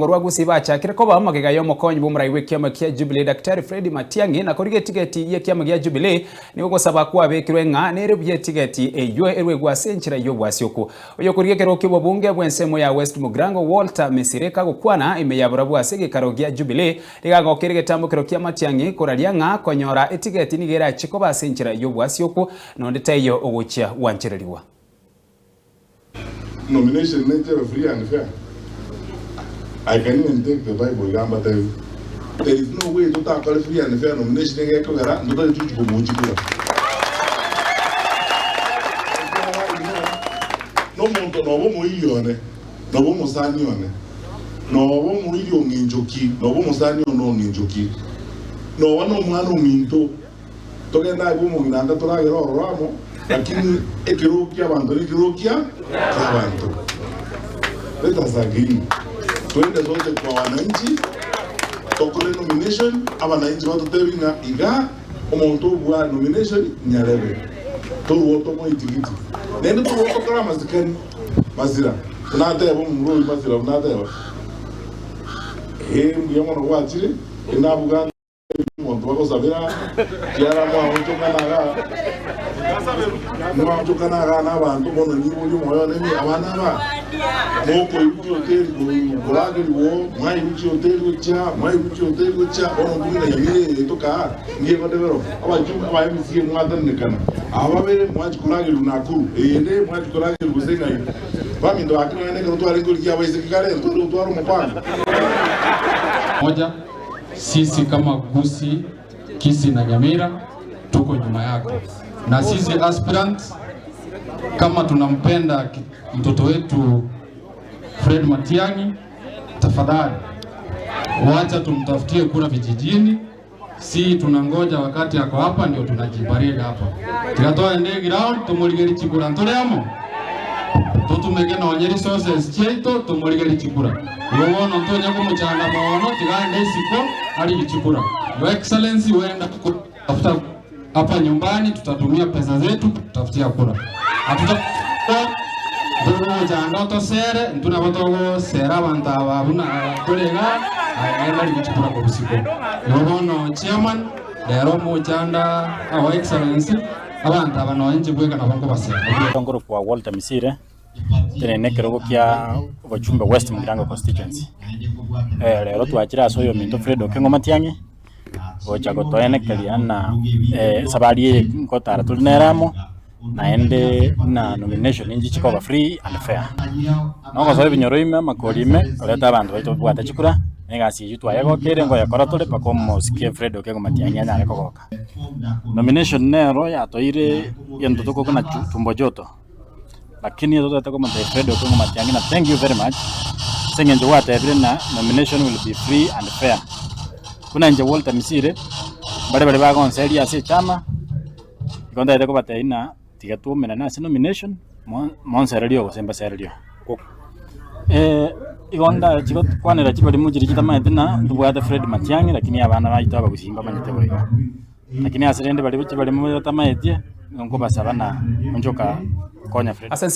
Rwa Gusii bachakire koba magega y'omokonyi bw'omorai bw'ekiama kia Jubilee Daktari Fred Matiang'i na korigia etigeti y'ekiama gia Jubilee nigo gosaba kwabekirwe ng'a nere buya etigeti eyio erwegwe ase enchera y'obwasioku. Oyokorigia ekerogo ki'obobunge bw'ensemo ya West Mugirango Walter Misiri kagokwana ime ya barabwo ase egekaro gia Jubilee nigo agokire egetambokero kia Matiang'i koraria ng'a konyora etigeti nigo erache koba ase enchera y'obwasioku nonde taiyo ogochia gwanchererigwa. Nomination nenchera free and fair? I can even take the bible iga mbatebi there is no way totakore free and fair nomination iga ekogera ntotari tuchi kobuchi kura. Nomonto noba omoiri one, noba omosani one, noba omoiri ong'encho ki, noba omosani one ong'encho ki, noba nomwana ominto. Togende agwo omong'ina anga toragere ororo amo, lakini ekerogo ki'abanto nekerogo kia ki'abanto. Let us agree twende sote kwa wananchi tokore nomination, abananchi batotebi ng'a iga omonto obua nomination nyarebe torwo tomoe tigiti. Naende torwo tokore amasikani masira buna ateba omomura oyio masira buna ateba ee mbuya mono gwachire enabuga Omonto bagosabera kiara mwaonchokana iga, mwaonchokana iga nabanto bono niborie omoyo one ng'a abana aba mokoigwa chihoteli koragerigwa oo, mwaigwa chihoteli gochia, mwaigwa chihoteli gochia, bono ntwe buna Nyamira eye yaito kaa, nigo egodevelop. Abachumbe aba MCA mwatananekana, aba babere mwachia koragerigwa Nakuru, eyende mwachia koragerigwa gose ng'ai. Baminto gaki nonya nekero twarenge korigia abaiseke kare, ntware gotwara omopango. Moja. Sisi kama Gusii, Kisii na Nyamira tuko nyuma yako, na sisi aspirants kama tunampenda mtoto wetu Fred Matiang'i, tafadhali wacha tumtafutie kura vijijini. Si tunangoja wakati ako hapa ndio tunajiparade hapa, tiga toende ground tumurigeri chikura ntore amo totumeke nonye resources chiaito tomorigeri chikura. Igo bono ntonya komochanda mono tiga aende isiko arigi chikura. Your Excellency wenda kutafuta hapa nyumbani tutatumia pesa zetu kutafutia kura. Atuta ntogochanda otosere intwe nabo togosera abanto aba buna tore igaa aye genda rigia chikura korwa isiko. Igo bono chairman rero omochanda our Excellency Abanto aba nonya inche bweka nabo nkobasera. Nkorokwa Walter Misire, ntenene ekerogo kia obochumbe West Mugirango Constituency. Rero twachire ase oyominto Fred Okengo Matiang'i, gocha gotoenekeria ng'a esabari eye nkotara tore nere amo, naende buna nomination inche chikoba free and fair. Nogosoa ebinyoro ime amakori ime, koreta abanto baito babwate chikura, na egasi eywo twayegokeire nkoyekora tore mpaka omosike Fred Okengo Matiang'i anyare kogoka. Nomination nero yatoeire egento tokokuna tumbo joto, lakini totagete komotebia Fred Okengo Matiang'i ng'a thank you very much, ase eng'encho gwatebire ng'a nomination will be free and fair. Buna inche Walter Misire, mbare baria bagonseria ase echama, igo ntagete kobatebia ng'a tiga twaumerane ase nomination, mo- monsererie gose mbasererie. Igo ndachi gokwanera chibarimo chiria chitamanyete ng'a ntobwate Fred Matiang'i lakini abana baito abagusii mbamanyete boigo. Lakini ase rende baria chibarimo batamaetie, nigo nkobasaba na onchoka konya Fred. Ase ense.